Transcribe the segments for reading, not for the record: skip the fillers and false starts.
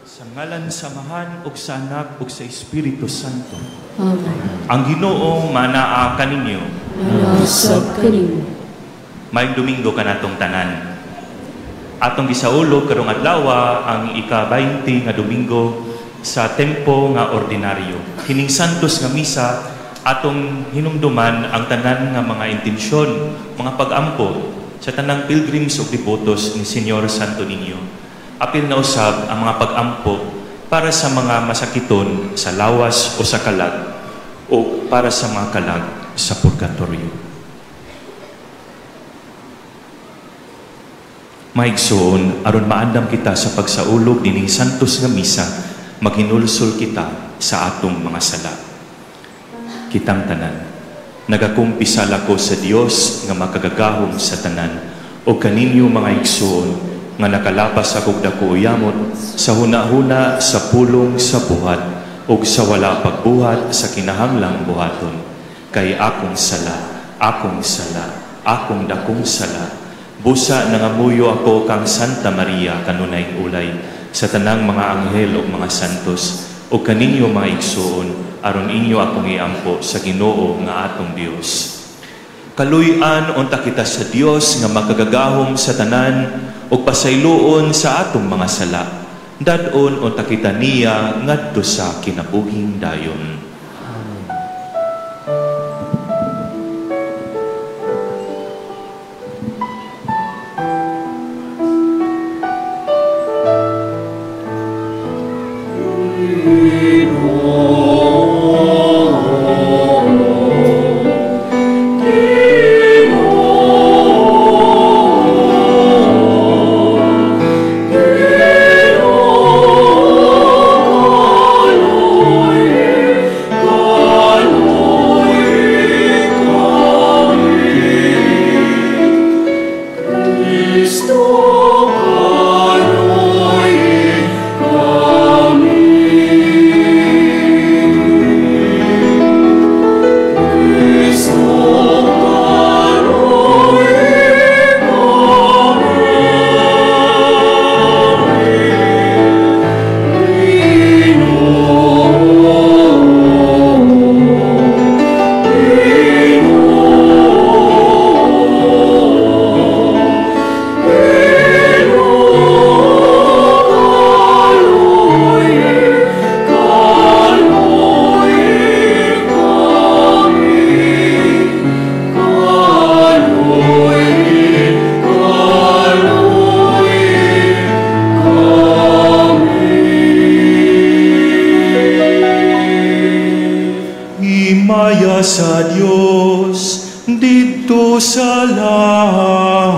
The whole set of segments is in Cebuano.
Sa ngalan sa Amahan ug sa Anak ug sa Espiritu Santo. Amen. Ang Ginoo manaa kaninyo. Manaa sab kanimo. Maayong Domingo kanatong tanan. Atong gisaulog karong adlaw ang ika-20 nga Domingo sa tempo nga ordinaryo. Kining santos nga misa atong hinumduman ang tanan nga mga intensyon, mga pag-ampo sa tanang pilgrims ug debotos ni Señor Santo Niño. Apil na usab ang mga pag-ampo para sa mga masakiton sa lawas o sa kalag o para sa mga kalag sa purgatorio. Maigsoon, aron maandam kita sa pagsaulog nining santos nga misa, maghinulsol kita sa atong mga sala. Kitang tanan, nagakumpisal ako sa Dios nga makagagahom sa tanan, o kaninyo mga igsoon, nga nakalapas akog dako yamot sa hunahuna, sa pulong, sa buhat, ug sa wala pagbuhat sa kinahanglang buhaton. Kay akong sala, akong sala, akong dakong sala. Busa nangamuyo ako kang Santa Maria kanunay ulay sa tanang mga anghel ug mga santos ug kaninyo mga igsoon aron inyo akong iampo sa Ginoo nga atong Dios. Kaluy-an unta kita sa Dios nga makagagahom sa tanan ug pasayloon sa atong mga sala. Dad-on unta kita niya ngadto sa kinabuhing dayon. Himaya sa Dios didto sa langit.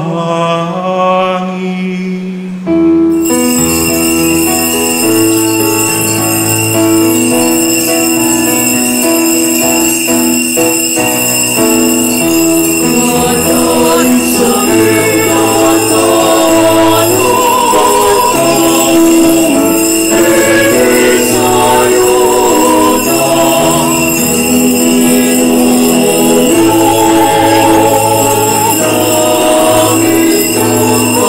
Amen.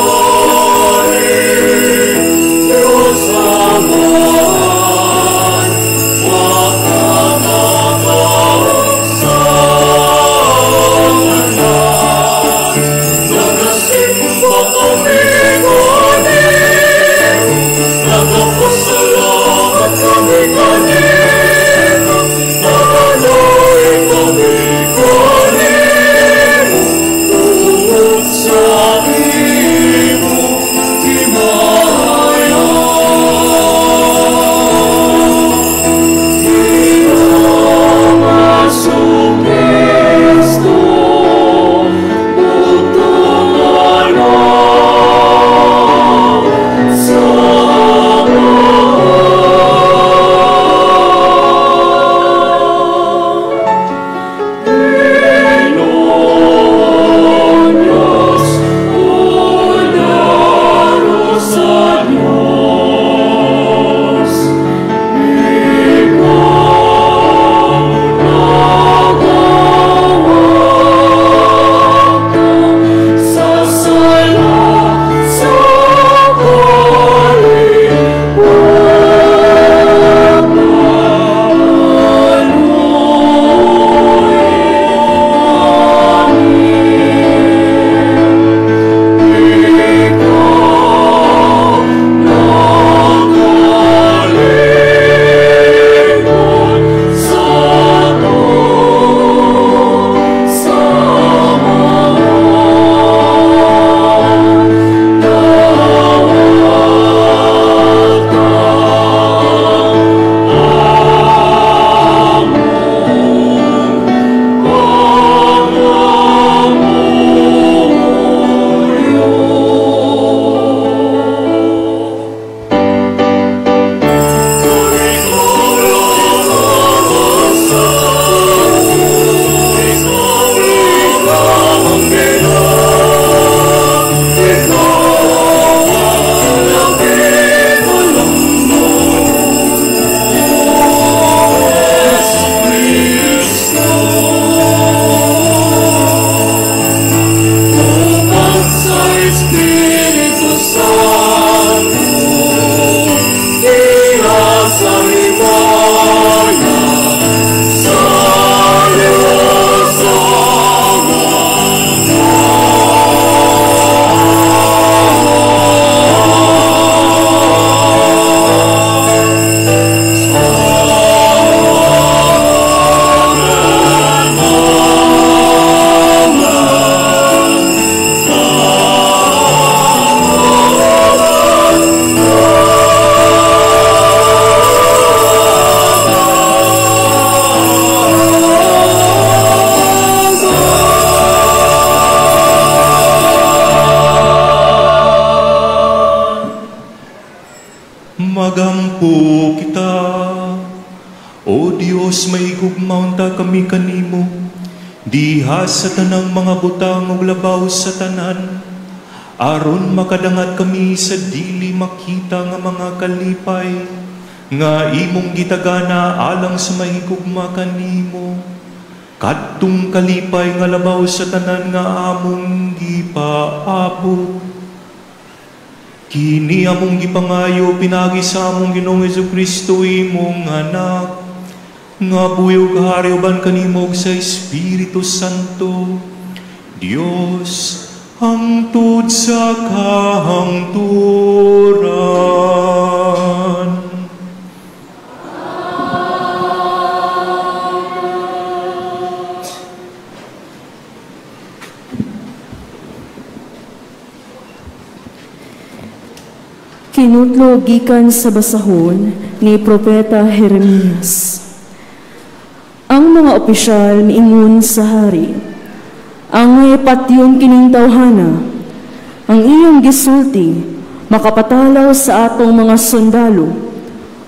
Magampo kita. O Dios, mahigugma unta kami kanimo. Diha sa tanang mga butang ug labaw sa tanan, aron makadangat kami sa dili makita nga mga kalipay nga imong gitagana alang sa mahigugma kanimo. Kadtong kalipay nga labaw sa tanan nga among gipaabot. Kini among gipangayo pinagi sa among Ginoong Hesukristo, imong anak, nga buhi ug hari uban kanimo ug sa Espiritu Santo, Dios, hangtod sa kahangturan. Kinutlo gikan sa basahon ni Propeta Jeremias. Ang mga opisyal miingon sa hari, ang patyon kining tawhana, ang iyong gisulti makapatalaw sa atong mga sundalo,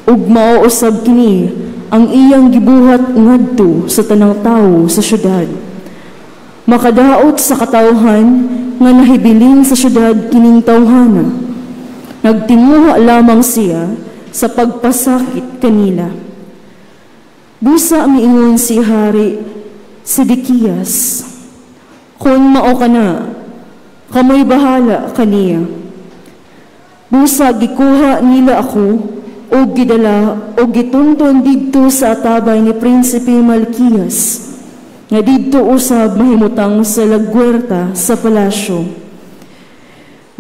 ug mao usab kini ang iyang gibuhat ngadto sa tanang tawo sa syudad. Makadaot sa katawhan nga nahibilin sa syudad kining tawhana. Nagtinguha lamang siya sa pagpasakit kanila. Busa miingon si Hari Sedekias, kung mao ka na, kamoy bahala kaniya. Busa gikuha nila ako o gidala o gitunton didto sa atabay ni Prinsipe Malkias, nga didto usab mahimutang sa lagwerta sa palasyo.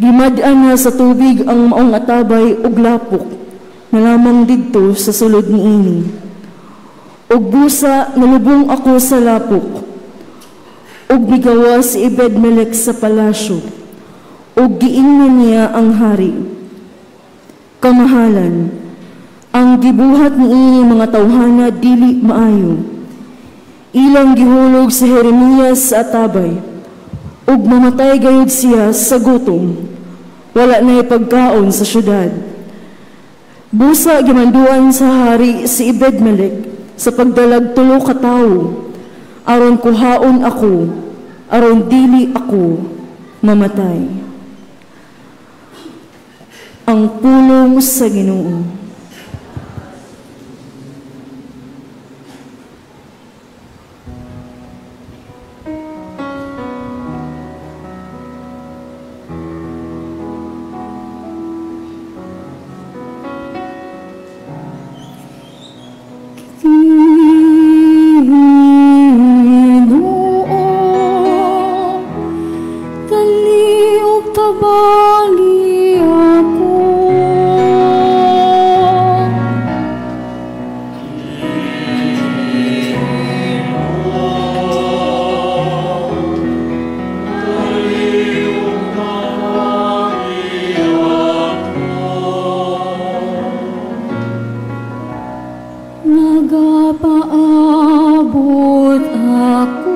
Gimad-an na sa tubig ang maong atabay ug lapok na lamang didto sa sulod niini. Ug busa nalubong ako sa lapok, ug migawa si Ebed-Melech sa palasyo, ug giingnan niya ang hari. Kamahalan, ang gibuhat niini mga tawhana dili maayo. Ilang gihulog si Jeremias sa atabay, ug mamatay gayud siya sa gutom. Wala na pagkaon sa syudad. Busa gimanduan sa hari si Ebed-Melech sa pagdalag tulo ka tawo, aron kuhaon ako, aron dili ako mamatay. Ang pulong sa Ginoo. Nagapaabot ako,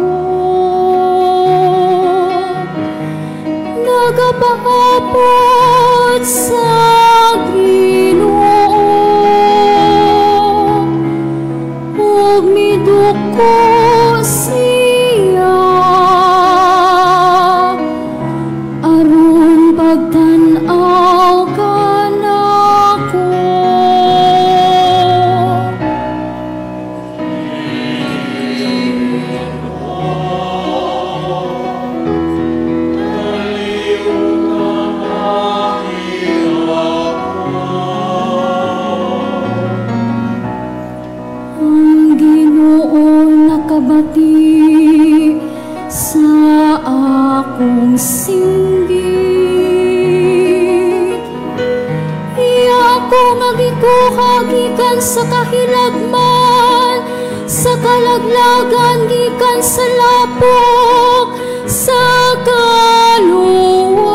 nagapaabot sa Ginoo, ug miduko siya aron pagtan-aw kanako. Ang Ginoo nakabati sa akong singgit. Iya ako nga gikuha gikan sa kahilagman, sa kalaglagan gikan sa lapok, sa kaluwasan.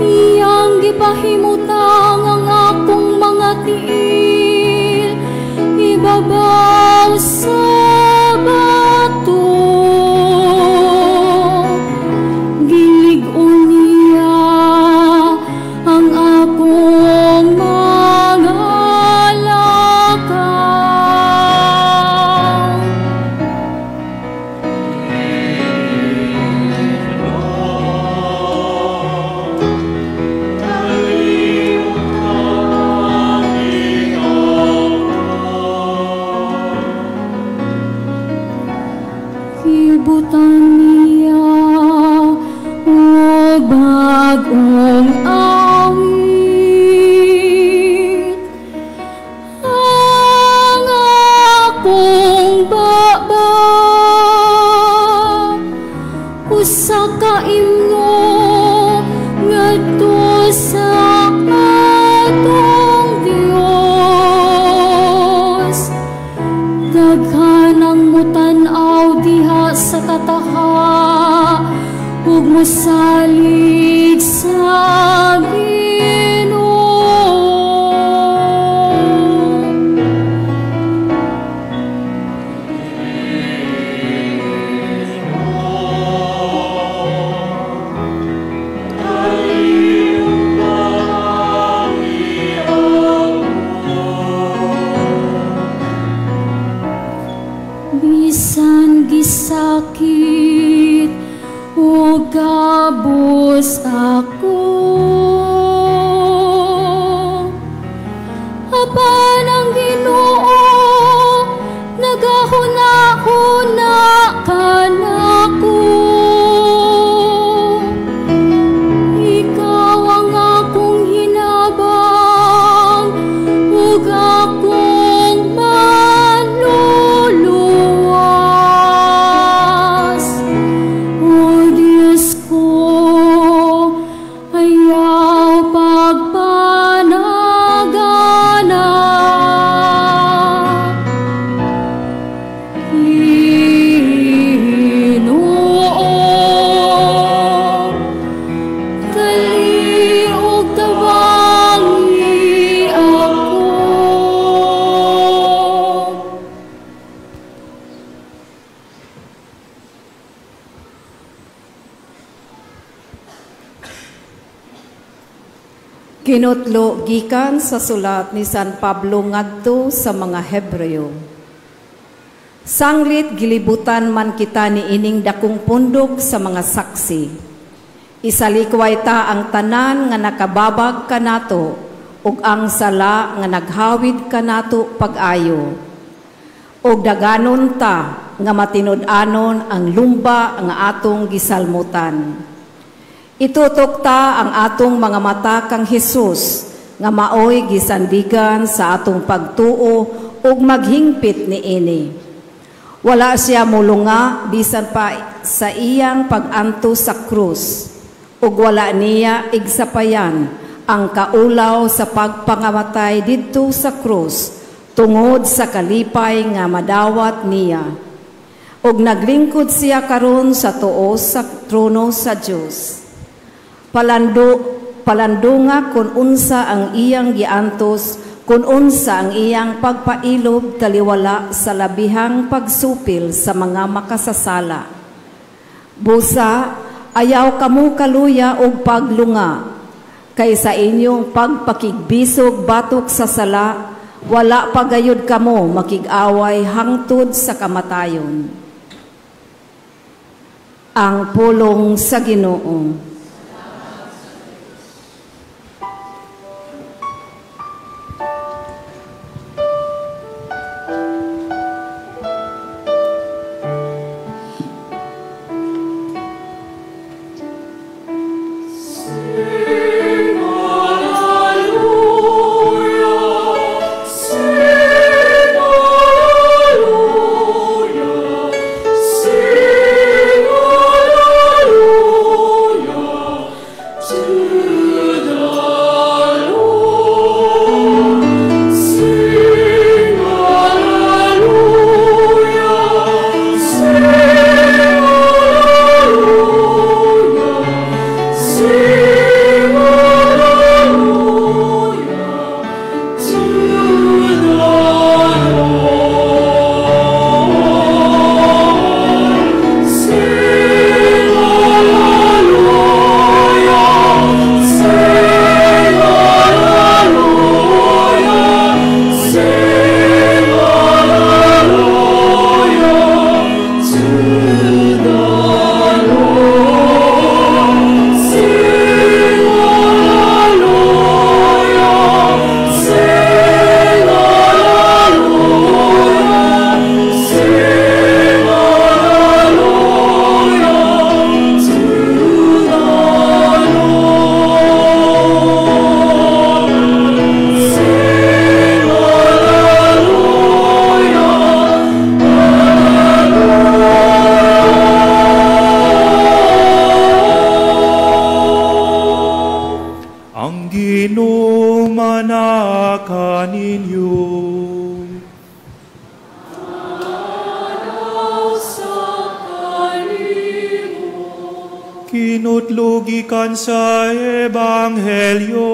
Iyang gipahimutang ang akong mga tiil, ibabaw sa bato. Gilig-on niya Akong awit, ang akong baba, usa ka imno ngadto sa atong Dios. Daghan ang mutan-aw diha sa kataha ug mosalig sa Ginoo. Bisan gisakit o gabos ako, apan ang Ginoo nagahuna-huna kanako. Ikaw ang akong hinabang ug akong manluluwas. O Diyos ko, ayaw pagpanagana. Ginoo, dali ug tabangi ako. Kinutlo gikan sa sulat ni San Pablo ngadto sa mga Hebreo. Sanglit gilibutan man kita ni ining dakong pundok sa mga saksi. Isalikway ta ang tanan nga nakababag kanato ug ang sala nga naghawid kanato pag-ayo. Ug daganon ta nga matinud-anon ang lumba nga atong gisalmutan. Itutok ta ang atong mga mata kang Hesus nga maoy gisandigan sa atong pagtuo ug maghingpit niini. Wala siya mulunga bisan pa sa iyang pag-antos sa krus, ug wala niya igsapayan ang kaulaw sa pagpangamatay didto sa krus tungod sa kalipay nga madawat niya. Ug naglingkod siya karon sa tuo sa trono sa Dios. Palandunga kung unsa ang iyang giantos, kung unsa ang iyang pagpailob taliwala sa labihang pagsupil sa mga makasasala. Busa, ayaw kamo kaluya og paglunga, kay sa inyong pagpakigbisog batok sa sala, wala pa gayud kamo makig-away hangtod sa kamatayon. Ang pulong sa Ginoo. Sing hallelujah, sing hallelujah. Ang Ginoo manaka ninyo. Kinutlugikan sa Ebanghelyo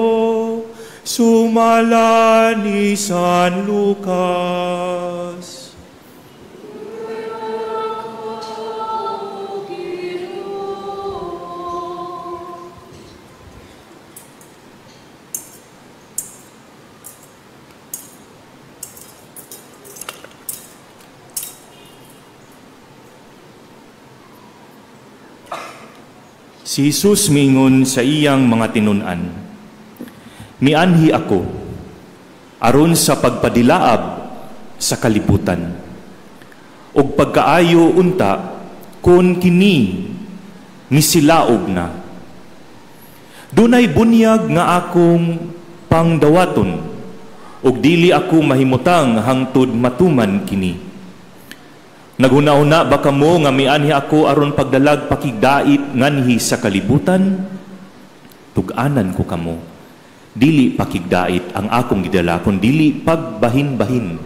sumala ni San Lucas. Si Jesus mingon sa iyang mga tinun-an, "Mianhi ako aron sa pagpadilaab sa kalibutan, ug pagkaayo unta kun kini misilaob na. Dunay bunyag nga akong pangdawaton, ug dili ako mahimutang hangtod matuman kini. Naghuna-huna ba kamo nga mianhi ako aron pagdalag pakigdait nganhi sa kalibutan? Tug-anan ko kamo, dili pakigdait ang akong gidala, kun dili pagbahin-bahin.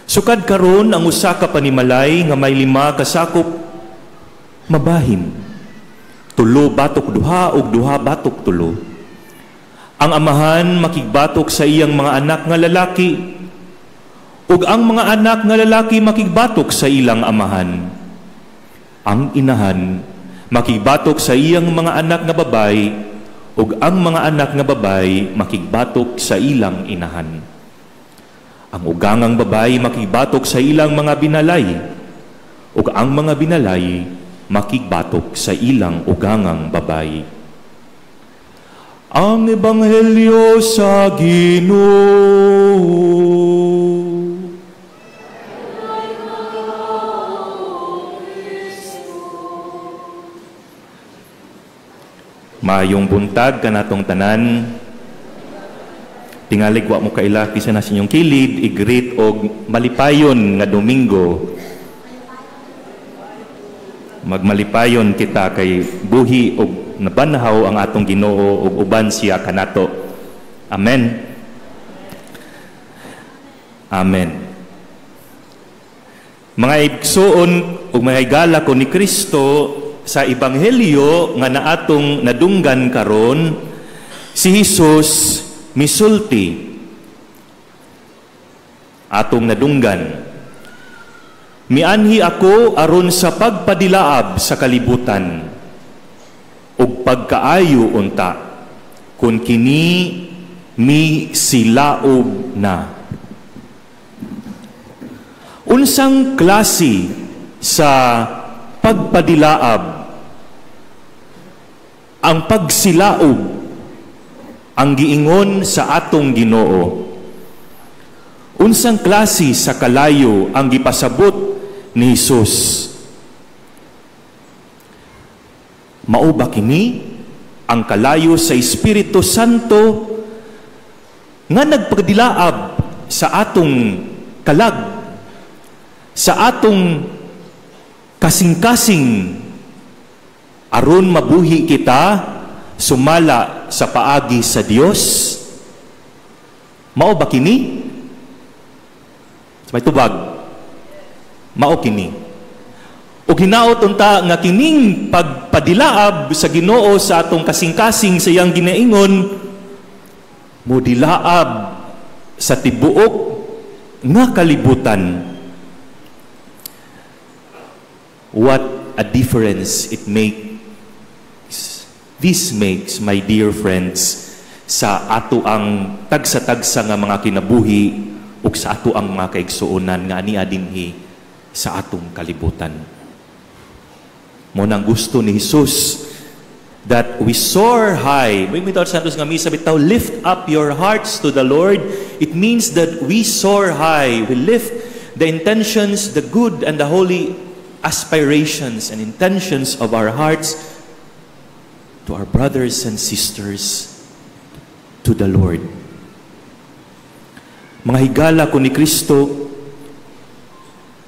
Sukad karon ang usa ka panimalay nga may 5 ka sakop mabahin. 3 batok 2 ug 2 batok 3. Ang amahan makigbatok sa iyang mga anak nga lalaki, ug ang mga anak nga lalaki makigbatok sa ilang amahan. Ang inahan makigbatok sa iyang mga anak nga babay, ug ang mga anak nga babay makigbatok sa ilang inahan. Ang ugangang babay makigbatok sa ilang mga binalay, ug ang mga binalay makigbatok sa ilang ugangang babay." Ang Ebanghelyo sa Ginoo. Mayong buntag kanatong tanan. Tingalig wa mo kaila kisa na sa inyong kilid, i-greet og malipayon nga Domingo. Magmalipayon kita kay buhi og nabanhaw ang atong Ginoo og uban siya kanato. Amen. Amen. Mga igsuon ug mga higala ko ni Kristo, sa ebanghelyo nga naatong nadunggan karon, si Jesus misulti. Atong nadunggan, "Mianhi ako aron sa pagpadilaab sa kalibutan, ug pagkaayo unta kun kini misilaob na." Unsang klase sa pagpadilaab ang pagsilaob ang giingon sa atong Ginoo? Unsang klase sa kalayo ang gipasabot ni Jesus? Mao ba kini ang kalayo sa Espiritu Santo nga nagpadilaab sa atong kalag, sa atong kasing-kasing, aron mabuhi kita sumala sa paagi sa Dios? Mao ba kini? May tubag. Mao kini. Ug hinaot unta nga kining pagpadilaab sa Ginoo sa atong kasing-kasing sa iyang ginaingon, modilaab sa tibuok nga kalibutan. What a difference it makes. This makes, my dear friends, sa ato ang tagsa-tagsa nga mga kinabuhi ug sa ato ang mga kaigsuonan nga ania dinhi sa atong kalibutan. Mo nang gusto ni Jesus that we soar high. May bitaw sa Santos nga misa bitaw, lift up your hearts to the Lord. It means that we soar high. We lift the intentions, the good and the holy aspirations and intentions of our hearts to our brothers and sisters, to the Lord. Mga higala ko ni Kristo,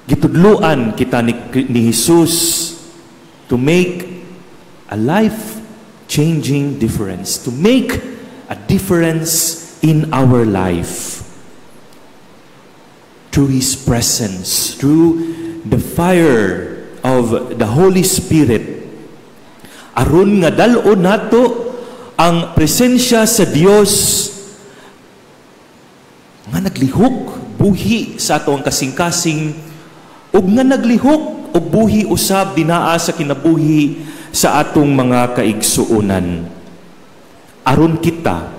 gitudluan kita ni Jesus to make a life Changing difference. To make a difference in our life. Through His presence, through the fire of the Holy Spirit. Aron nga dal-on nato ang presensya sa Dios nga naglihok buhi sa ato ang kasing-kasing ug nga naglihok og buhi usab dinaa sa kinabuhi sa atong mga kaigsuonan. Aron kita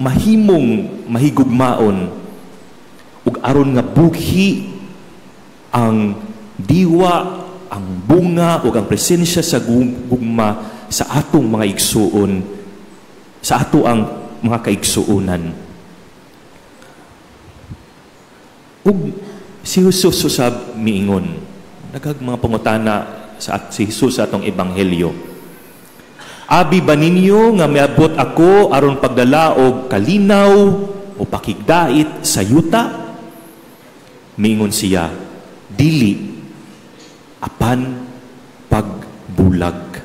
mahimong mahigugmaon ug aron nga buhi ang diwa, ang bunga ug ang presensya sa gugma sa atong mga igsuon, sa ato ang mga kaigsuonan. Ug si Jesus usab miingon, nagag mga pangutana sa si Jesus sa atong ebanghelyo. Abi ba ninyo nga miabot ako aron pagdala og kalinaw o pakigdait sa yuta? Miingon siya, dili, apan pagbulag.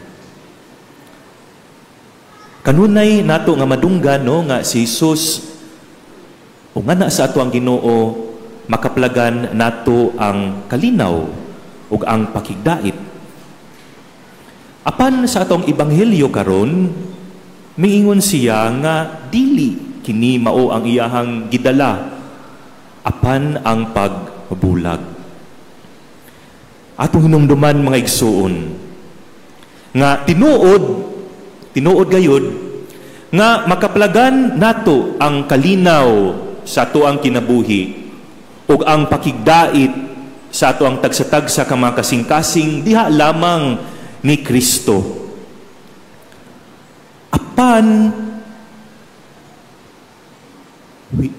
Kanunay nato nga madunggan, no, nga si Jesus o nga na sa ato ang Ginoo makaplagan nato ang kalinaw ug ang pakigdait. Apan sa atong ebanghelyo karon, miingon siya nga dili kini mao ang iyahang gidala apan ang pagbulag. Atong hinumduman, mga igsuon, nga tinuod, tinuod gayud nga makaplagan nato ang kalinaw sa ato ang kinabuhi ug ang pakigdait sa ato ang tagsa-tagsa ka mga kasing-kasing diha lamang ni Kristo. Apan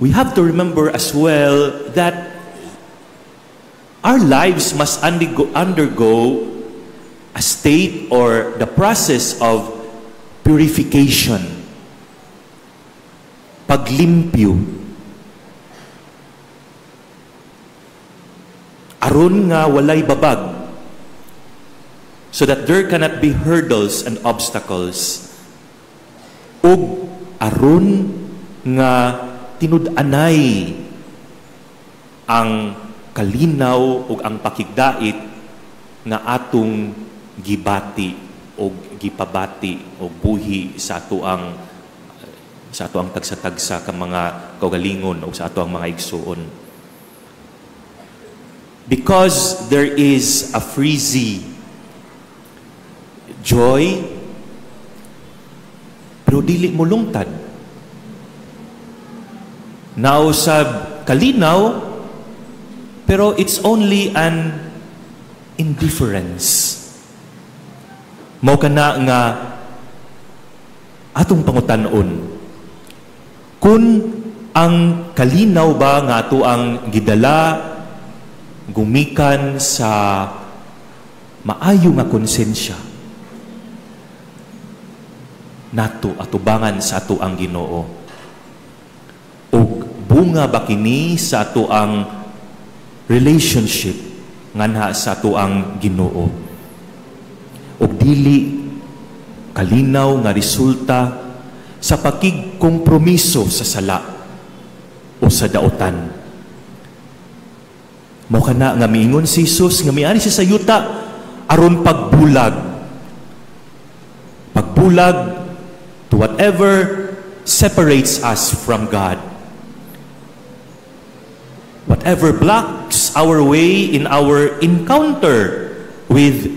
we have to remember as well that our lives must undergo a state or the process of purification. Paglimpyo. Aron nga walay babag, so that there cannot be hurdles and obstacles. Ug aron nga tinud-anay ang kalinaw ug ang pakigdait nga atong gibati o gipabati o buhi sa ato ang tagsa-tagsa ka mga kaugalingon o sa ato ang mga igsuon. Because there is a frizzy joy, pero dili mo lungtad. Nausab kalinaw, pero it's only an indifference. Mao kana nga atong pangutan-on kung ang kalinaw ba nga ato ang gidala gumikan sa maayo nga konsensya nato atubangan sa ato ang Ginoo, ug bunga ba kini sa ato ang relationship nganha sa ato ang Ginoo, ug dili kalinaw nga resulta sa pakigkompromiso sa sala o sa daotan. Mao kana nga miingon si Jesus nga miari siya sa yuta aron pagbulag. Pagbulag to whatever separates us from God. Whatever blocks our way in our encounter with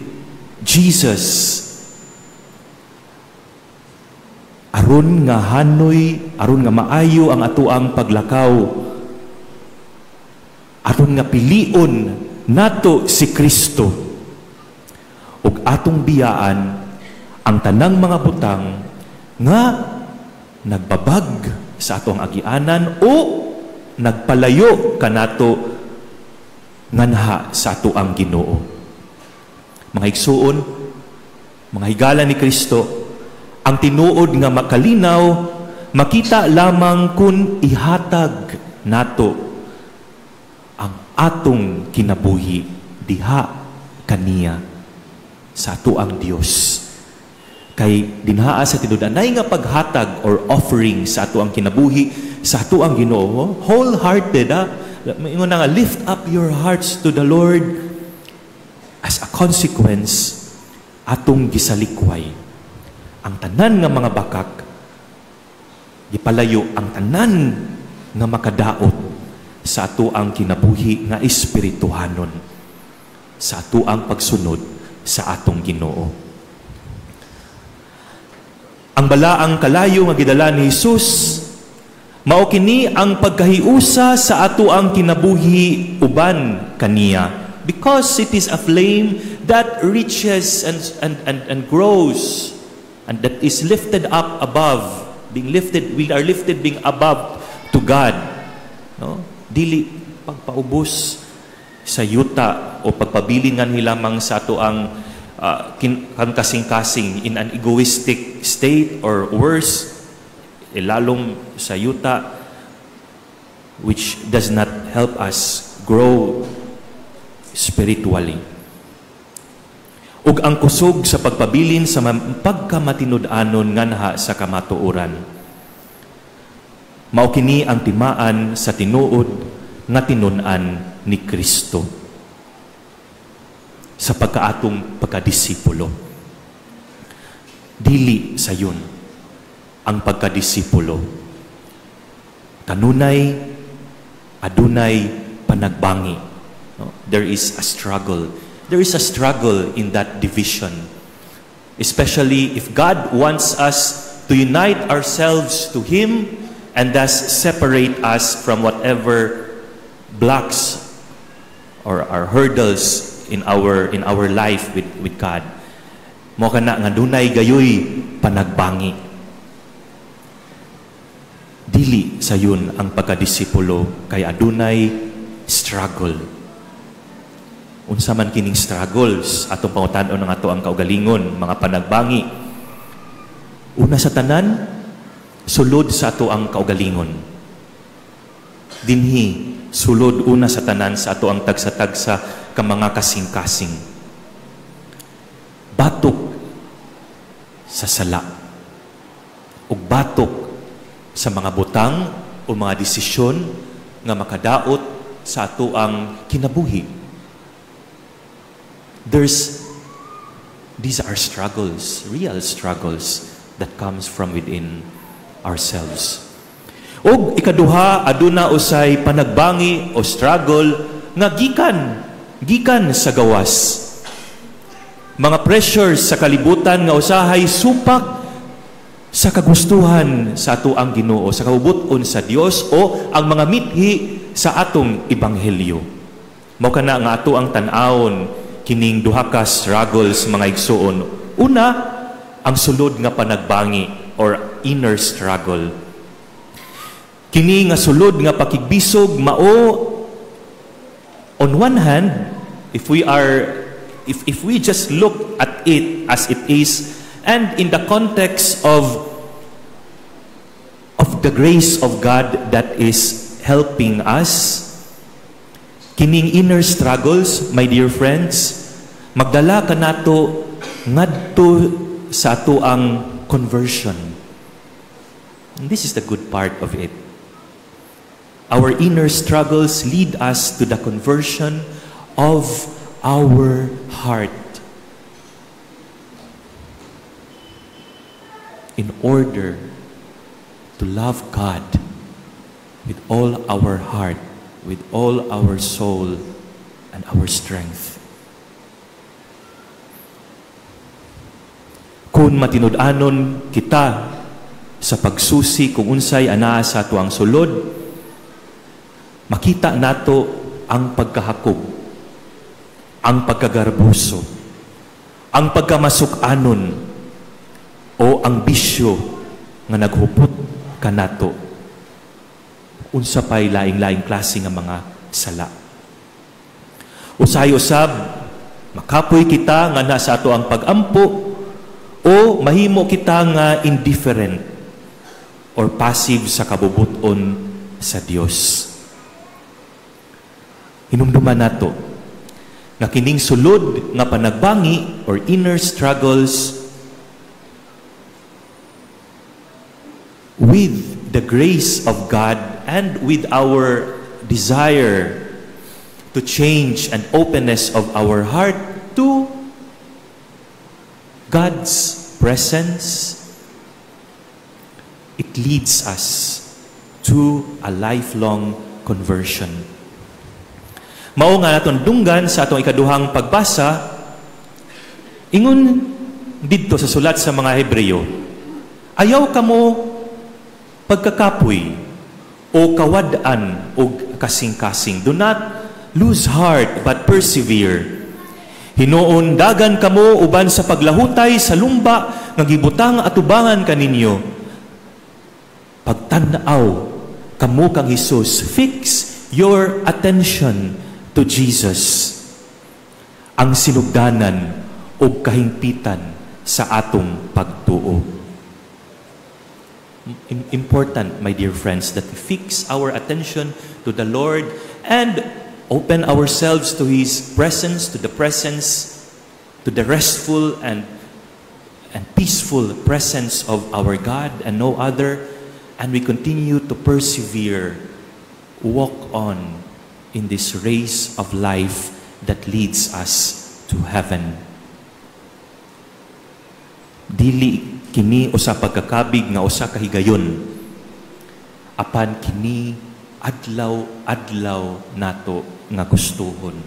Jesus. Aron nga hanoy, aron nga maayo ang atoang paglakaw, aron nga pilion nato si Kristo ug atong biyaan ang tanang mga butang nga nagbabag sa atong agianan o nagpalayo kanato nganha sa ato ang Ginoo. Mga igsuon, mga higala ni Kristo, ang tinuod nga makalinaw makita lamang kung ihatag nato ang atong kinabuhi diha kaniya. sa atoang Dios. Kay dinhaa sa tinud-anay nga paghatag or offering sa atoang kinabuhi sa atoang Ginoo, wholehearted, ah. Ingon na nga, "Lift up your hearts to the Lord." As a consequence, atong gisalikway ang tanan nga mga bakak, gipalayo ang tanan nga makadaot sa atoang kinabuhi nga espirituhanon, sa atoang pagsunod sa atong Ginoo. Ang balaang kalayo nga gidala ni Jesus mao kini ang pagkahiusa sa atoang kinabuhi uban kaniya, because it is a flame that reaches and grows and that is lifted up above, being lifted, we are lifted being above to God, no? Dili pagpaubos sa yuta o pagpabilin nganhi lamang sa atoang kasing-kasing in an egoistic state or worse, ilalom sa yuta, which does not help us grow spiritually. Ug ang kusog sa pagpabilin sa pagkamatinud-anon nganha sa kamatuoran. Mao kini ang timaan sa tinuod nga tinun-an ni Kristo sa pagkaatong pagkadisipulo. Dili sayon ang pagkadisipulo. Kanunay adunay panagbangi. No? There is a struggle. There is a struggle in that division. Especially if God wants us to unite ourselves to Him and thus separate us from whatever blocks or our hurdles in our life with God. Mao kana nga dunay gayoy panagbangi. Dili sayon ang pagkadisipulo kay adunay struggle. Unsa man kining struggles? Atong pangutan-on ang ato ang kaugalingon, mga panagbangi. Una sa tanan, sulod sa ato ang kaugalingon. Dinhi sulod una sa tanan sa ato ang tagsa-tagsa ka mga kasing-kasing. Batok sa sala ug batok sa mga butang o mga desisyon nga makadaot sa ato ang kinabuhi. These are struggles, real struggles that comes from within ourselves. Og ikaduha, aduna usay panagbangi o struggle nga gikan sa gawas. Mga pressures sa kalibutan nga usahay supak sa kagustuhan sa ato ang Ginoo, sa kabubut-on sa Dios o ang mga mithi sa atong ebanghelyo. Mao kana nga ato ang tan-awon kining duha ka struggles, mga igsuon. Una, ang sulod nga panagbangi or inner struggle. Kini nga sulod nga pakigbisog mao, on one hand, if we just look at it as it is and in the context of the grace of God that is helping us, kining inner struggles, my dear friends, magdala kanato ngadto sa ato ang conversion. And this is the good part of it. Our inner struggles lead us to the conversion of our heart in order to love God with all our heart, with all our soul, and our strength. Kung matinud-anon kita sa pagsusi kung unsay anaa sa atuang sulod, makita nato ang pagkahakob, ang pagkagarboso, ang pagkamasuk-anon, o ang bisyo nga naghupot kanato. Unsa pa'y laing-laing klase nga mga sala. Usahay usab, makapoy kita nga nasa ato ang pag-ampo o mahimo kita nga indifferent or passive sa kabubuton sa Dios. Hinumduman nato Nga kining sulod nga panagbangi or inner struggles, with the grace of God and with our desire to change and openness of our heart to God's presence, it leads us to a lifelong conversion. Mao nga natong dunggan sa atong ikaduhang pagbasa, ingon didto sa sulat sa mga Hebreo, ayaw kamo pagkakapoy o kawad-an og kasing-kasing. Do not lose heart but persevere. Hinuon dagan kamo uban sa paglahutay sa lumba nga gibutang atubangan kaninyo. Pagtan-aw kamo kang Hesus, fix your attention to Jesus, ang sinugdanan og kahingpitan sa atong pagtuo. Important, my dear friends, that we fix our attention to the Lord and open ourselves to His presence, to the presence, to the restful and peaceful presence of our God and no other, and we continue to persevere, walk on in this race of life that leads us to heaven. Dili kini usa pagkakabig nga usa ka higayon, apan kini adlaw-adlaw nato nga gustuhon.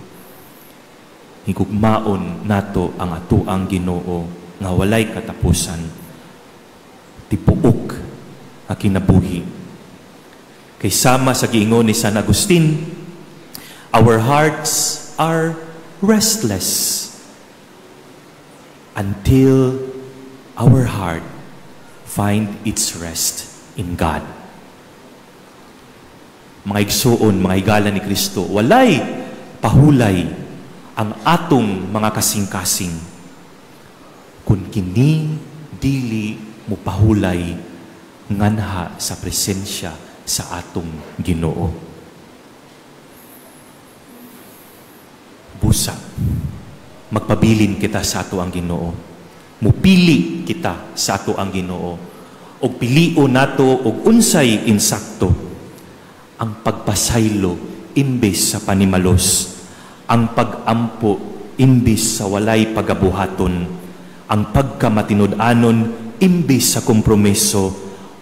Higugmaon nato ang atoang Ginoo nga walay katapusan, tibuok nga kinabuhi. Kay sama sa giingon ni San Agustin, our hearts are restless until our heart find its rest in God. Mga igsuon, mga higala ni Kristo, walay pahulay ang atong mga kasing-kasing kung kini dili mo pahulay nganha sa presensya sa atong Ginoo. Busa, magpabilin kita sa ato ang Ginoo. Mupili kita sa ato ang Ginoo. Og pilion nato og unsay insakto ang pagpasaylo imbes sa panimalos, ang pagampo imbes sa walay pagabuhaton, ang pagkamatinud-anon imbes sa kompromiso,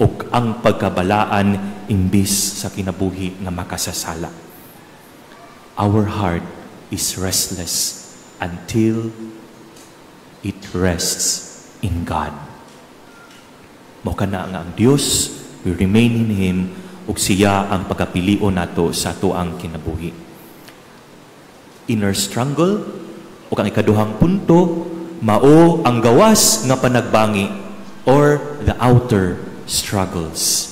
ug ang pagkabalaan imbes sa kinabuhi nga makasasala. Our heart is restless until it rests in God. Mao kana nga ang Dios, we remain in Him, ug siya ang pagapilion nato sa atoang kinabuhi. Inner struggle, ug ang ikaduhang punto, mao ang gawas nga panagbangi or the outer struggles.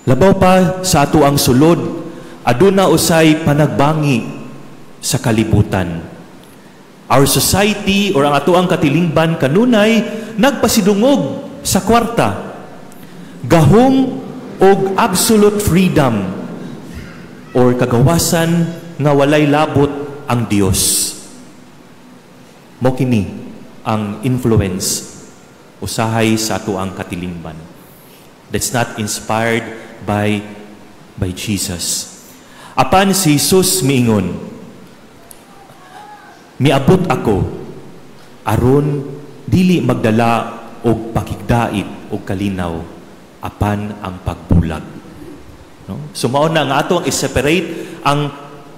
Labaw pa sa ato ang sulod, aduna usay panagbangi sa kalibutan. Our society or ang ato ang katilingban kanunay nagpasidungog sa kwarta, gahom og absolute freedom or kagawasan nga walay labot ang Dios. Mao kini ang influence usahay sa ato ang katilingban. That's not inspired by Jesus. Apan si Jesus miingon, miabot ako aron dili magdala og pakigdait og kalinaw apan ang pagbulag. No? So mao na nga ato ang i-separate ang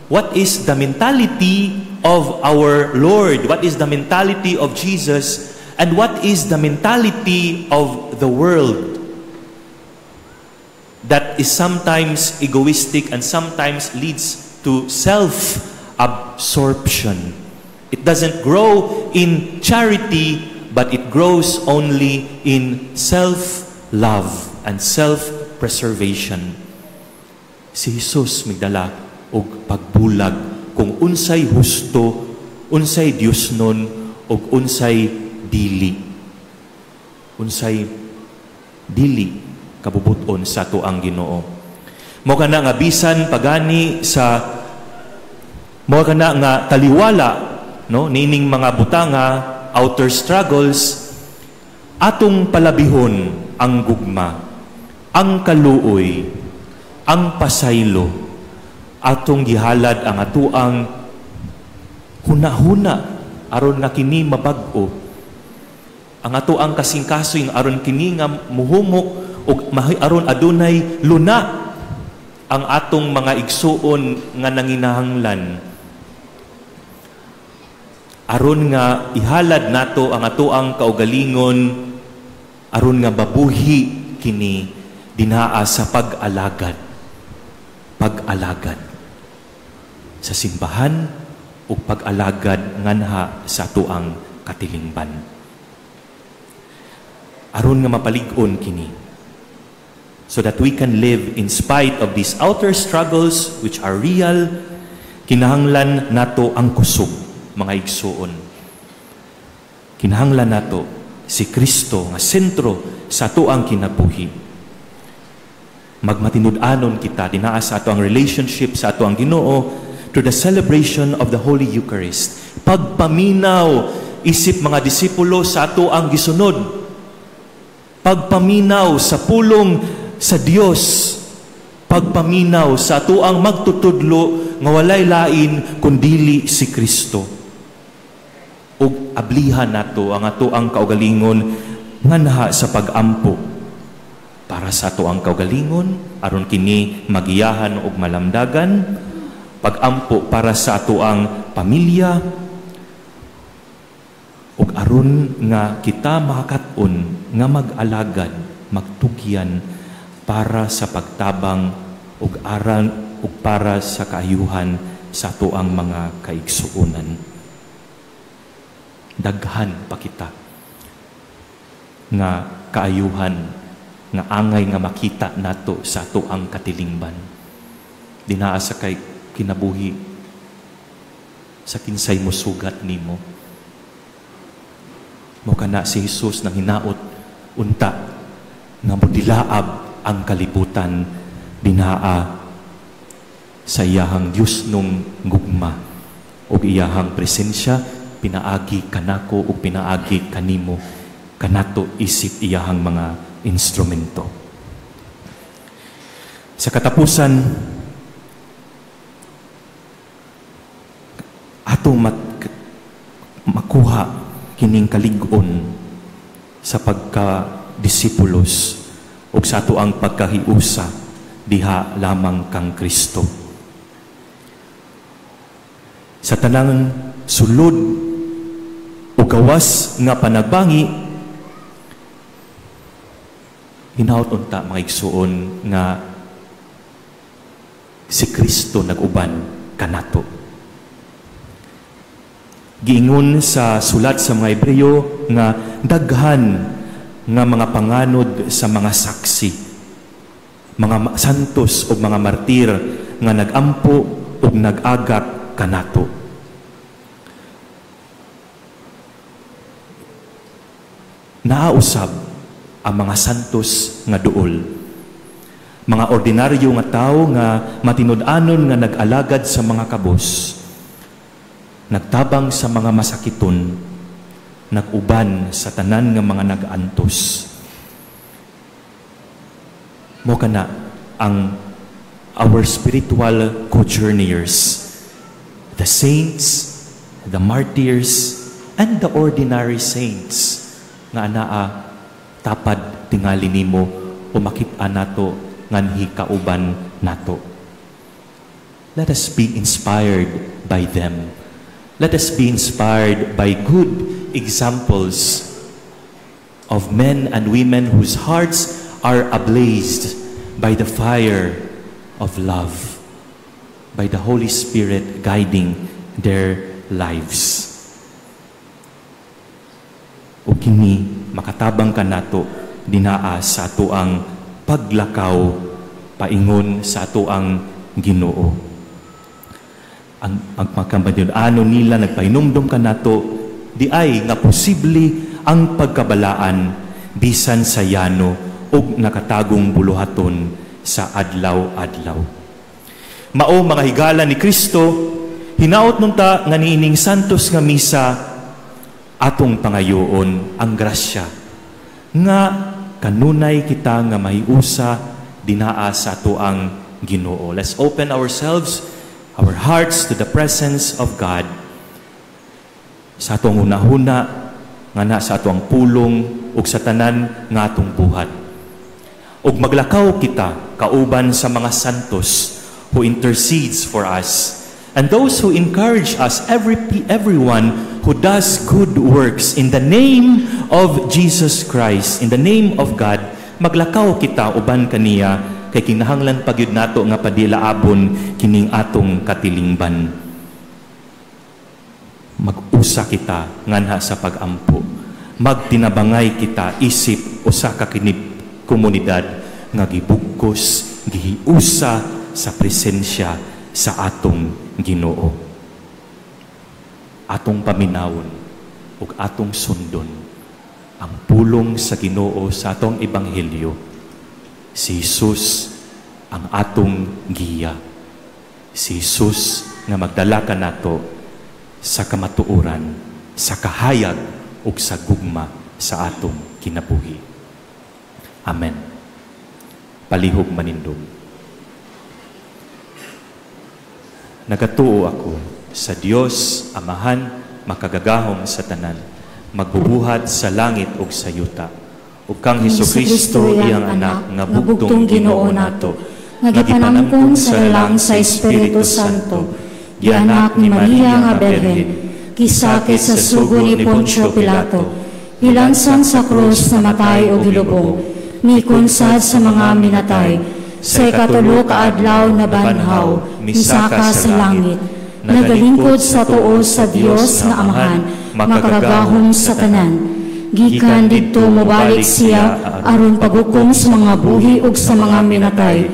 what is the mentality of our Lord, what is the mentality of Jesus, and what is the mentality of the world that is sometimes egoistic and sometimes leads to self-absorption. It doesn't grow in charity, but it grows only in self-love and self-preservation. Si Jesus migdala og pagbulag kung unsay husto, unsay Dios nun, og unsay dili. Unsay dili kabubuton sa ato ang Ginoo. Mao kana nga bisan pagani sa Mao kana nga taliwala, no, niining mga butanga, outer struggles, atong palabihon ang gugma, ang kaluoy, ang pasaylo, atong gihalad ang atuang hunahuna aron nga kini mabag-o, ang atoang kasing-kasing aron kini nga muhumok ug aron adunay luna ang atong mga igsuon nga nanginahanglan, aron nga ihalad nato ang atoang kaugalingon aron nga mabuhi kini dinaa sa pag-alagad, pag-alagad sa simbahan ug pag-alagad nganha sa atoang katilingban, aron nga mapalig-on kini, so that we can live in spite of these outer struggles which are real. Kinahanglan nato ang kusog, mga igsuon. Kinahanglan nato si Kristo nga sentro sa atoang kinabuhi. Magmatinud-anon kita dinaa sa atoang relationship sa atoang Ginoo through the celebration of the Holy Eucharist. Pagpaminaw isip mga disipulo sa atoang gisunod. Pagpaminaw sa pulong sa Dios, pagpaminaw sa atoang magtutudlo nga walay lain kundili si Kristo. Ug ablihan nato ang atoang kaugalingon nganha sa pag-ampo para sa atoang kaugalingon aron kini magiyahan ug malamdagan, pag-ampo para sa atoang pamilya, ug aron nga kita makakat-on nga mag-alagad, magtugyan para sa pagtabang ug aran ug para sa kaayuhan sa atoang mga kaigsuonan. Daghan pa kita nga kaayuhan nga angay nga makita nato sa atoang katilingban dinaa sa kay kinabuhi sa kinsay mosugat nimo. Mao kana si Jesus nang hinaot unta nga modilaab ang kalibutan dinaa sa iyahang Diosnong gugma ug iyahang presensya pinaagi kanako ug pinaagi kanimo, kanato isip iyahang mga instrumento. Sa katapusan, atong makuha kining kalig-on sa pagka-disipulos ug sa ato ang pagkahiusa diha lamang kang Kristo. Sa tanang sulod o gawas nga panagbangi, hinaut unta mga igsuon nga si Kristo nag-uban kanato. Giingon sa sulat sa mga Hebreyo nga daghan nga mga panganod sa mga saksi, mga santos o mga martir nga nagampo o nag-agak kanato. Naausab ang mga santos nga duol, mga ordinaryo nga tawo nga matinud-anon nga nag-alagad sa mga kabos, nagtabang sa mga masakiton, nag-uban sa tanan nga mga nag-antos. Mo kana ang our spiritual co-journeyers, the saints, the martyrs, and the ordinary saints nga anaa tapad tingali nimo o makit-an nato nganhi kauban nato. Let us be inspired by them. Let us be inspired by good examples of men and women whose hearts are ablaze by the fire of love, by the Holy Spirit guiding their lives. O kini makatabang kanato dinaa sa atoang paglakaw paingon sa atoang Ginoo. Ang pagkamatinud-anon nila nagpahinumdom kanato di ay nga posible ang pagkabalaan bisan sa yano ug nakatagong buluhaton sa adlaw-adlaw. Mao mga higala ni Kristo, Hinaot nunta nga niining santos nga misa atong pangayoon ang grasya nga kanunay kita nga mahiusa dinaa sa atoang Ginoo. Let's open ourselves, our hearts to the presence of God. Sa atong hunahuna, nga na sa atong pulong ug sa tanan nga atong buhat. Ug maglakaw kita kauban sa mga santos who intercedes for us and those who encourage us, everyone who does good works in the name of Jesus Christ, in the name of God, maglakaw kita uban kaniya kay kinahanglan pa gyud nato nga padilaabon kining atong katilingban. Mag-usa kita nganha sa pag-ampo. Magtinabangay kita isip usa ka kinib komunidad nga gibugkos, gihiusa sa presensya sa atong Ginoo. Atong paminawon ug atong sundon ang pulong sa Ginoo sa atong ebanghelyo. Si Jesus ang atong giya. Si Jesus nga magdala kanato sa kamatuoran, sa kahayag ug sa gugma sa atong kinabuhi. Amen. Palihog manindog. Nagatuo ako sa Dios Amahan, makagagahom sa tanan, magbubuhat sa langit ug sa yuta, ug kang Hesukristo iyang anak nga bugtong Ginoo nato, nga gipanangkon sa lalang sa Espiritu Santo, gianak ni Maria nga Birhen, gisakit sa sugo ni Poncio Pilato, gilansan sa krus, namatay o gilubong, mikonsad sa mga minatay, sa ikatulo ka adlaw nabanhaw, misaka sa langit, nagalingkod sa tuo sa Dios nga Amahan, makagagahom sa tanan. Gikan didto mobalik siya aron paghukom sa mga buhi ug sa mga minatay.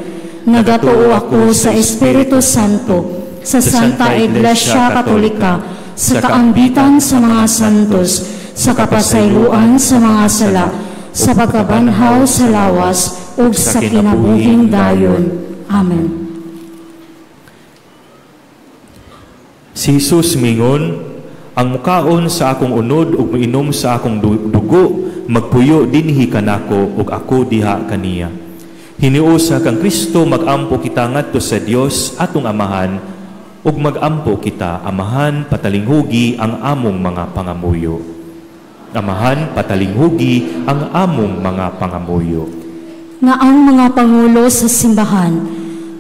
Nagatuo ako sa Espiritu Santo, sa Santa Iglesia Katolika, sa kaambitan sa mga santos, sa kapasayloan sa mga sala, sa pagkabanhaw sa lawas ug sa kinabuhing dayon. Amen. Si Jesus mingon, ang mukaon sa akong unod ug miinom sa akong dugo, magpuyo dinhi kanako ug ako diha kaniya. Hiniusa kang Kristo, magampo kita ngadto sa Dios atong Amahan, ug magampo kita, Amahan, patalinghugi ang among mga pangamuyo. Amahan, patalinghugi ang among mga pangamuyo. Nga ang mga pangulo sa simbahan,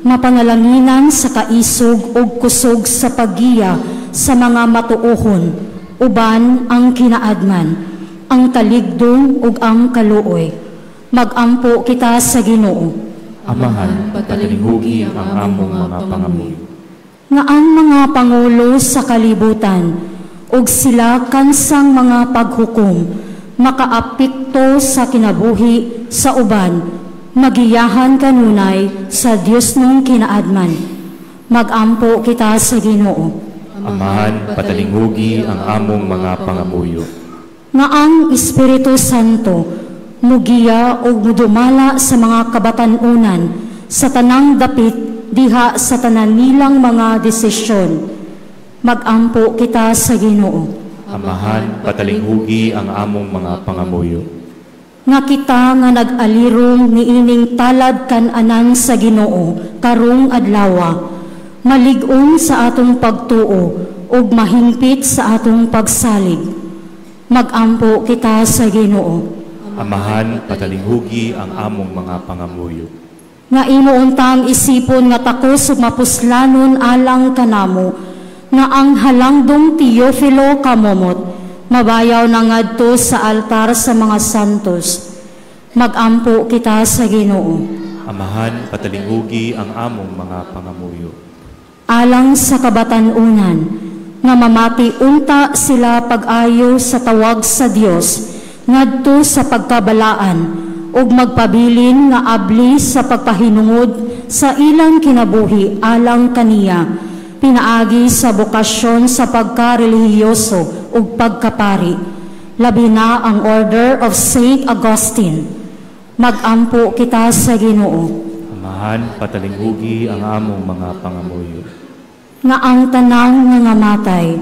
mapanalanginan sa kaisog ug kusog sa paggiya sa mga matuohon, uban ang kinaadman, ang kaligdong ug ang kaluoy. Magampo kita sa Ginoo. Amahan, patalinghugi ang among mga pangamuyo. Nga ang mga pangulo sa kalibutan ug sila kansang mga paghukom, makaapekto sa kinabuhi sa uban, magiyahan kanunay sa Dios nung kinaadman. Magampo kita sa Ginoo. Amahan, patalinghugi ang among mga pangamuyo. Nga ang Espiritu Santo mugiya ug mudumala sa mga kabatan-unan sa tanang dapit diha sa tanan nilang mga desisyon. Magampo kita sa Ginoo. Amahan, patalinghugi ang among mga pangamuyo. Nga kita nga nag-alirong niining talad kan-anan sa Ginoo karong adlawa, malig-on sa atong pagtuo ug mahingpit sa atong pagsalig. Magampo kita sa Ginoo. Amahan, patalinghugi ang among mga pangamuyo. Nga imo untang isipon nga takos ug mapuslanon alang kanamo, nga ang halangdong Teofilo Camomot mabayaw na ngadto sa altar sa mga santos. Magampo kita sa Ginoo. Amahan, patalinghugi ang among mga pangamuyo. Alang sa kabatan-unan, nga mamati unta sila pag-ayo sa tawag sa Dios ngadto sa pagkabalaan ug magpabilin nga abli sa pagpahinungod sa ilang kinabuhi alang kaniya, pinaagi sa bokasyon sa pagkarelihiyoso ug pagkapari, labi na ang Order of Saint Augustine. Magampo kita sa Ginoo. Amahan, patalinghugi ang among mga pangamuyo. Nga ang tanang nga matay,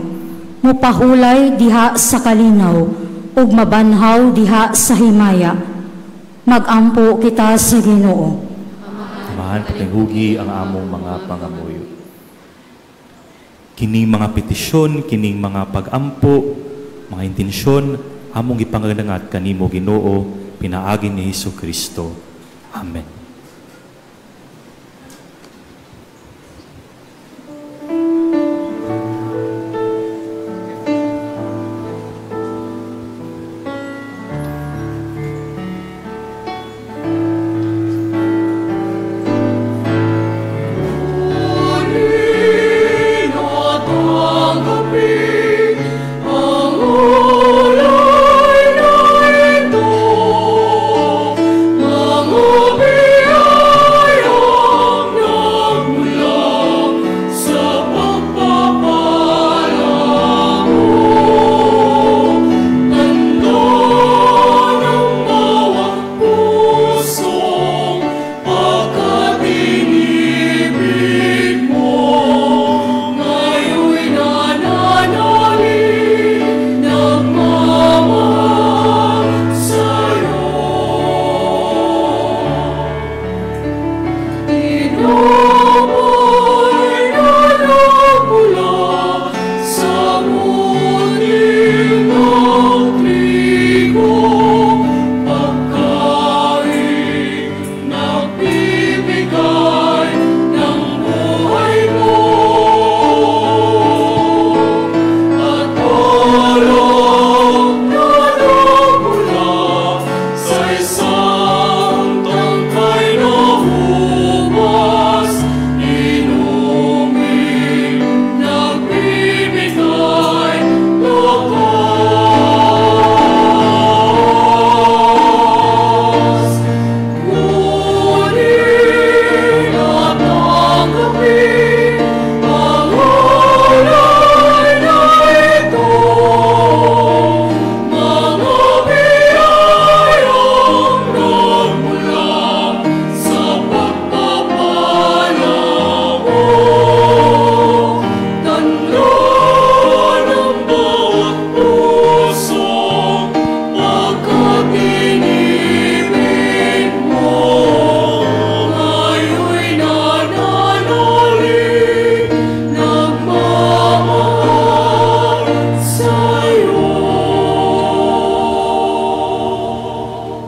mupahulay diha sa kalinaw, ug mabanhaw diha sa himaya. Magampo kita sa Ginoo. Amahan, patinghugi ang among mga pangamuyo. Kining mga petisyon, kining mga pag-ampo, mga intensyon, among ipangadangat kanimo Ginoo, pinaagi ni Hesus Kristo. Amen.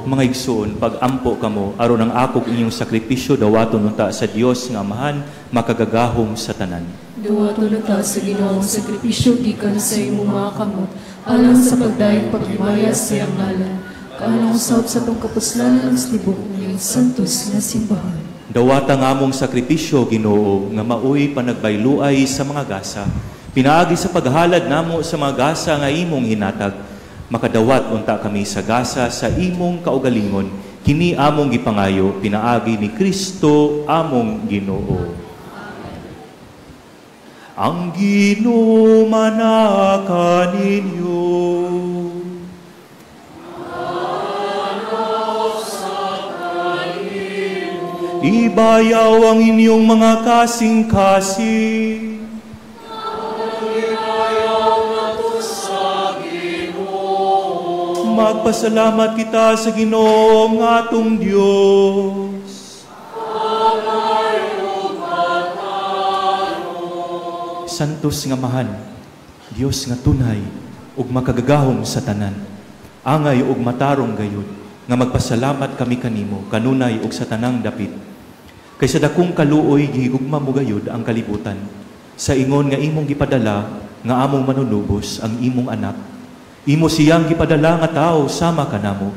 Mga igsoon, pag-ampo kamo aron ang akog inyong sakripisyo dawaton unta sa Dios nga Amahan makagagahom sa tanan. Dawaton unta sa Ginoo ang sakripisyo gikan sa imong mga kamot alang sa pagdayeg paghimaya sa iyang ngalan, kaalang usab sa atong kapuslanan sa tibuok niyang santos nga simbahan. Dawata nga among sakripisyo Ginoo nga maoy panagbayluay sa mga gasa, pinaagi sa paghalad namo sa mga gasa nga imong hinatag. Makadawat unta kami sa gasa sa imong kaugalingon, kini among gipangayo pinaagi ni Kristo among Ginoo. Ang Ginoo manaka ninyo. Ibayaw ang inyong mga kasing-kasing. Magpasalamat kita sa Ginoo nga atong Dios. Santos nga Amahan, Dios nga tunay ug makagagahom sa tanan, angay ug matarong gayud nga magpasalamat kami kanimo kanunay ug sa tanang dapit. Kay sa dakong kaluoy gihigugma mo gayud ang kalibutan, sa ingon nga imong gipadala nga among manunubos ang imong anak. Imo siyang gipadala nga tawo sama kanamo.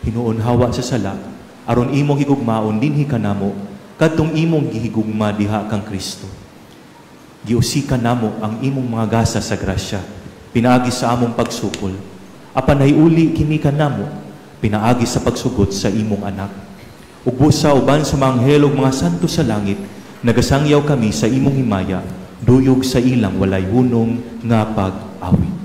Hinuon hawa sa sala, aron imong higugmaon dinhi kanamo, kadtong imong gihigugma diha kang Kristo. Giusikan namo ang imong mga gasa sa grasya, pinaagi sa among pagsukol. Apan nahiuli kini kanamo, pinaagi sa pagsugot sa imong anak. Ug busa uban sa mga anghel ug mga santo sa langit, nagasangyaw kami sa imong himaya, duyog sa ilang walay hunong nga pag-awit.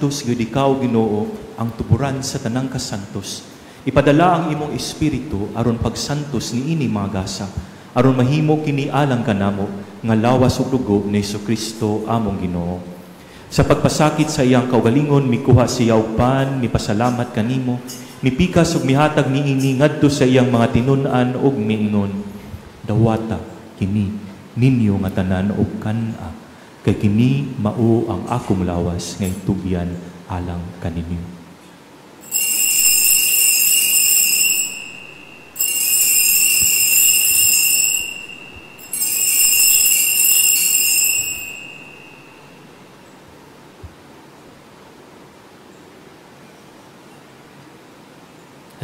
santos, gayud ikaw Ginoo ang tuburan sa tanang kasantos. Ipadala ang imong espiritu aron pagsantos niini mga gasa, aron mahimo kini alang kanamo nga lawas ug dugo ni Hesukristo among Ginoo. Sa pagpasakit sa iyang kaugalingon, mikuha siya og pan, mipasalamat kanimo, mipikas ug mihatag niini ngadto sa iyang mga tinun-an ug miingon, dawata kini ninyo nga tanan og kan-a, kay kini mao ang akong lawas nga itugyan alang kaninyo.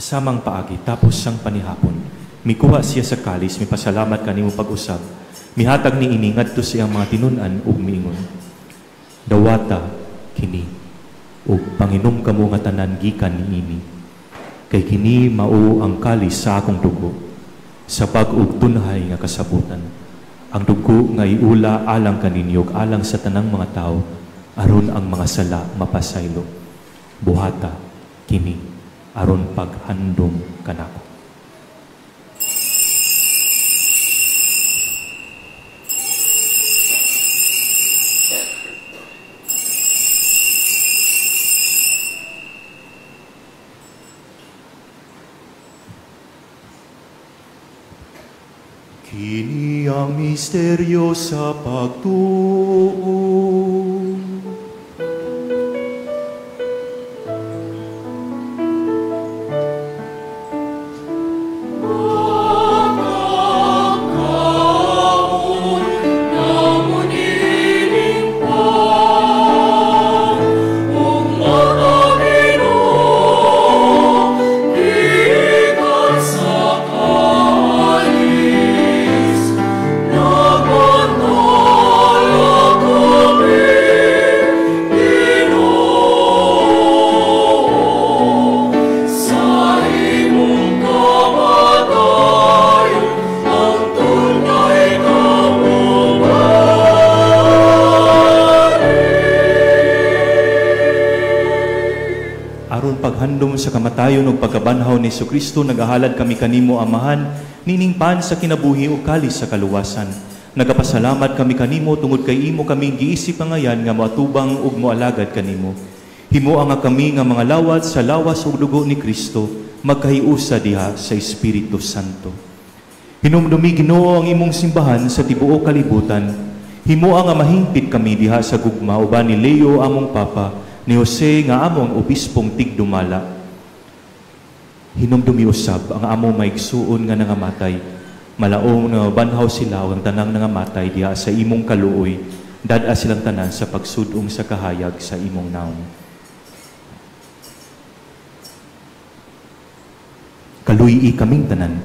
Samang paagi, tapos sang panihapon, mikuha siya sa kalis, mipasalamat kanimo pag-usab, mihatag ni ini ngadto sa iyang mga tinun-an ug miingon, dawata kini ug panginom kamo nga tanan gikan niini, kay kini mao ang kalis sa akong dugo, sa bag-ug tunhay nga kasabutan, ang dugo nga iula alang kaninyo ug alang sa tanang mga tawo, aron ang mga sala mapasaylo. Buhata kini aron paghandom kanako. Kini ang misteryo sa pagtuo. Sa kamatayon ug pagkabanhaw ni Hesukristo, nagahalad kami kanimo, Amahan, nining pan sa kinabuhi ug kalis sa kaluwasan. Nagapasalamat kami kanimo tungod kay imo kaming giisip pangayan nga moatubang ug moalagad kanimo. Himoa nga kami nga mga lawat sa lawas ug dugo ni Kristo, magkahiusa diha sa Espiritu Santo. Hinumdumi Ginoo ang imong simbahan sa tibuok kalibutan. Himoa nga mahingpit kami diha sa gugma uban ni Leo among Papa, ni Jose nga among obispong tigdumala. Hinumdumi usab ang among maigsuon nga nangamatay, malaong nga banhaw sila ug ang tanang nangamatay diha sa imong kaluoy, dad-a silang tanan sa pagsudong sa kahayag sa imong naong. Kaluy-i kaming tanan.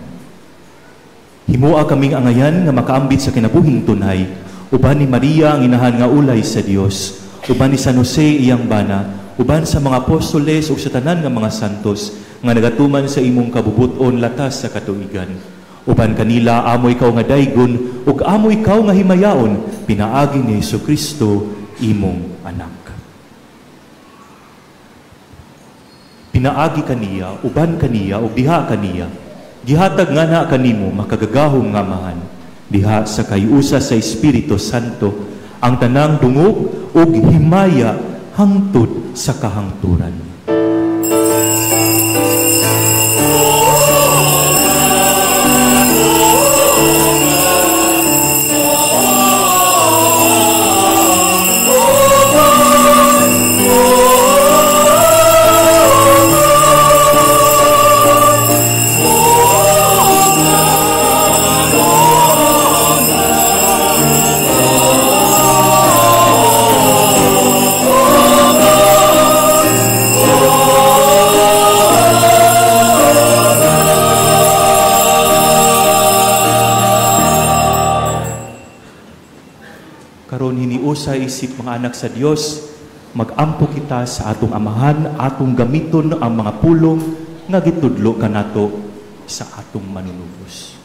Himoa kaming angayan nga makaambit sa kinabuhing tunhay, uban ni Maria ang inahan nga ulay sa Dios, uban ni San Jose iyang bana, uban sa mga apostoles ug sa tanan nga mga santos nga nagatuman sa imong kabubuton latas sa katuigan. Uban kanila amo ikaw nga daygon ug amo ikaw nga himayaon, pinaagi ni Hesukristo imong anak. Pinaagi kaniya, uban kaniya ug diha kaniya, gihatag nga na kanimo makagagahom nga Amahan, diha sa kayusa sa Espiritu Santo ang tanang dungog ug himaya hangtod sa kahangturan. Sa isip mga anak sa Dios, magampo kita sa atong amahan, atong gamiton ang mga pulong nga gitudlo kanato sa atong manunubos.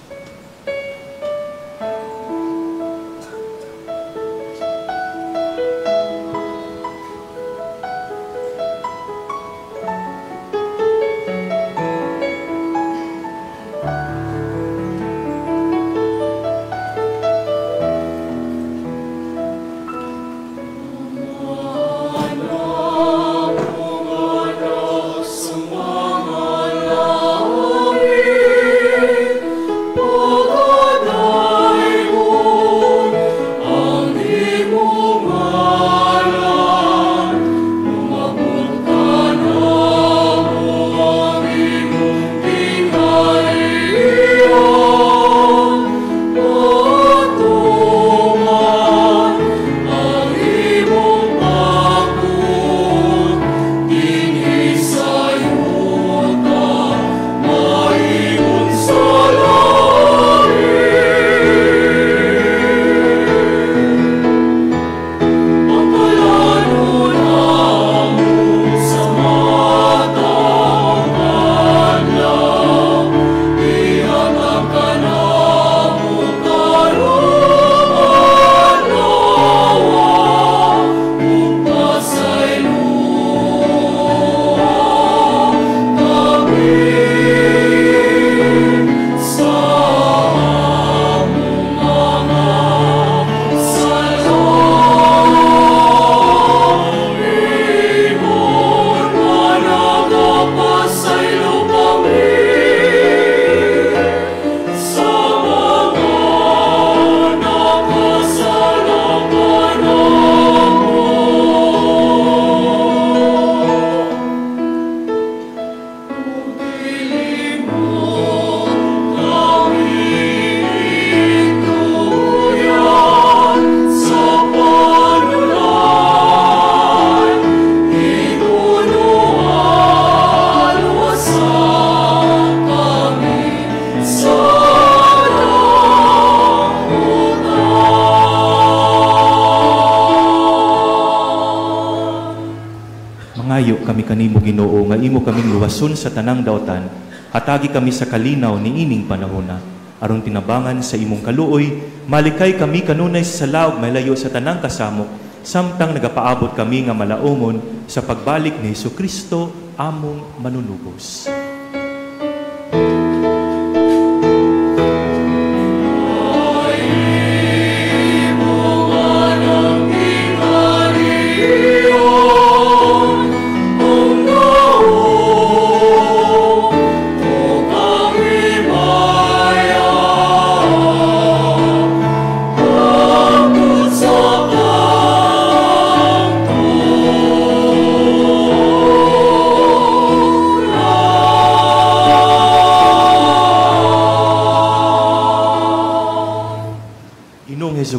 Mangayo kami kanimo, Ginoo, nga imo kaming luwason sa tanang daotan. Hatagi kami sa kalinaw niining panahona. Aron tinabangan sa imong kaluoy, malikay kami kanunay sa sala ug malayo sa tanang kasamok, samtang nagapaabot kami nga malaumon sa pagbalik ni Hesukristo among manunubos.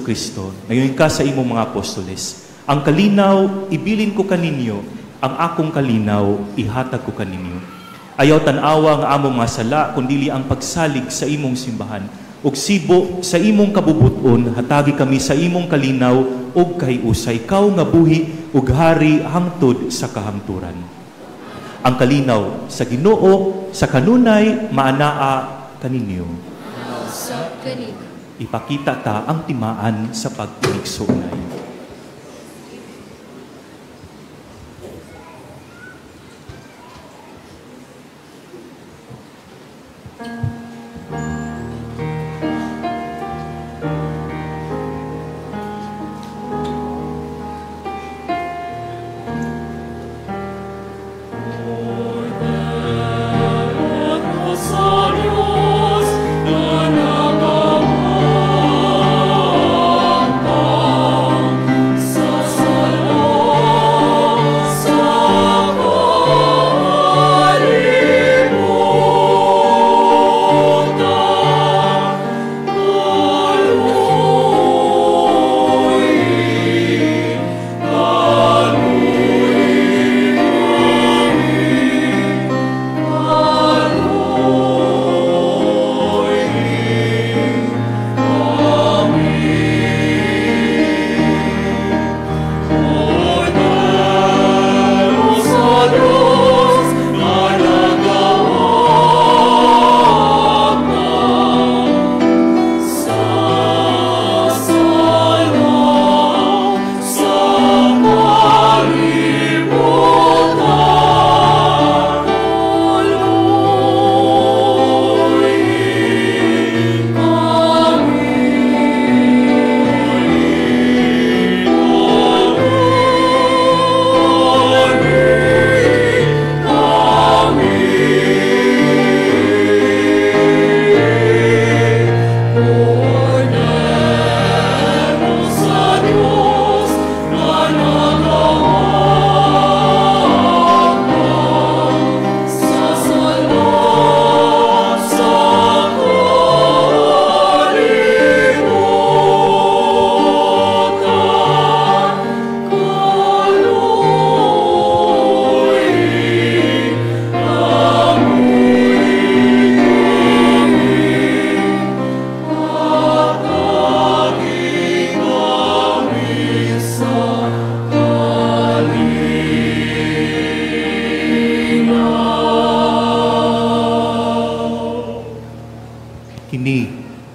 Kristo, ngayon ka sa imong mga apostoles, ang kalinaw ibilin ko kaninyo, ang akong kalinaw ihatag ko kaninyo. Ayaw tan-awa ang among mga sala, kundili ang pagsalig sa imong simbahan. Ug sibo sa imong kabubuton, hatagi kami sa imong kalinaw ug kahiusay, ikaw nga buhi ug hari hangtod sa kahangturan. Ang kalinaw sa Ginoo sa kanunay maanaa kaninyo. Ipakita ta ang timaan sa pag-inigsoonay.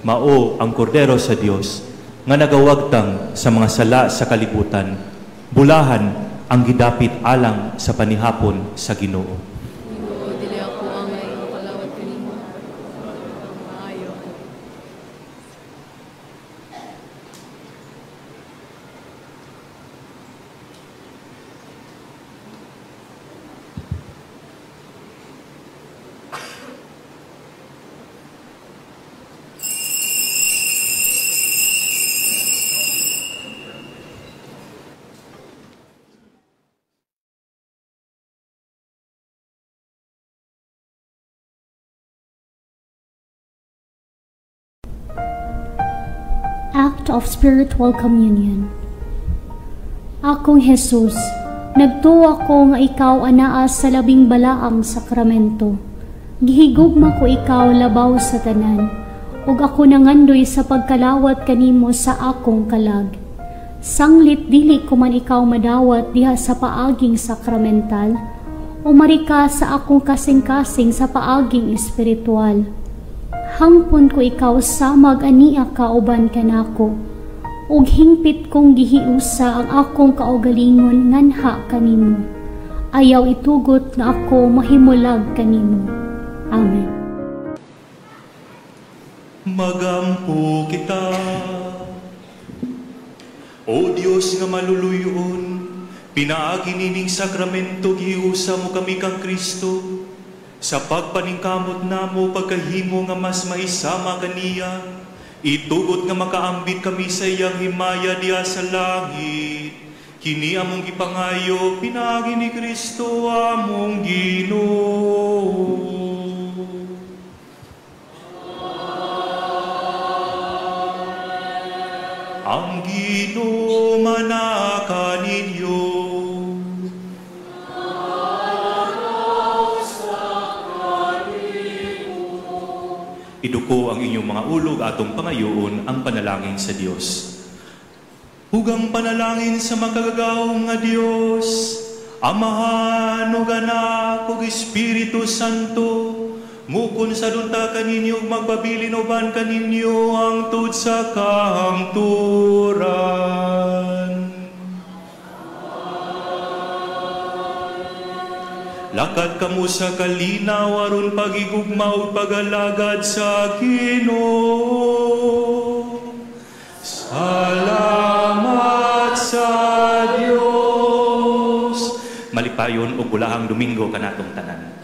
Mao ang kordero sa Dios nga nagawagtang sa mga sala sa kalibutan, bulahan ang gidapit alang sa panihapon sa Ginoo. Ginoo, dili ako angay makalawat kanimo. Maayo. Act of Spiritual Communion. Akong Jesus, nagtuwa ko nga ikaw anaa sa labing balaang sakramento. Gihigugma ko ikaw labaw sa tanan, ug ako nangandoy sa pagkalawat kanimo sa akong kalag. Sanglit dili ko man ikaw madawat diha sa paaging sakramental, umari ka sa akong kasing-kasing sa paaging espiritual. Hangpon ko ikaw samag ania kauban kanako, ug hingpit kong gihiusa ang akong kaugalingon nganha kanimo. Ayaw itugot nga ako mahimulag kanimo. Amen. Magampo kita. O Dios nga maluluyon, pinaagi nining sakramento gihiusa mo kami kang Kristo. Sa pagpaningkamot namo pagkahimo nga mas mahisama kaniya, itugot nga makaambit kami sa iyang himaya diha sa langit. Kini among gipangayo pinaagi ni Kristo among Ginoo. Ang Ginoo manaka ninyo. Iduko ang inyong mga ulog atong pangayoon ang panalangin sa Dios. Hugang panalangin sa makagagahom nga Dios, Amahan ug Anak ug Espiritu Santo, mukon sa dunta kaninyo ug magbabilin uban kaninyo hangtod sa kahangturan. Lakad kamo sa kalinaw aron pagigugma ug pagalagad sa Ginoo. Salamat sa Dios. Malipayon og bulahang Domingo kanatong tanan.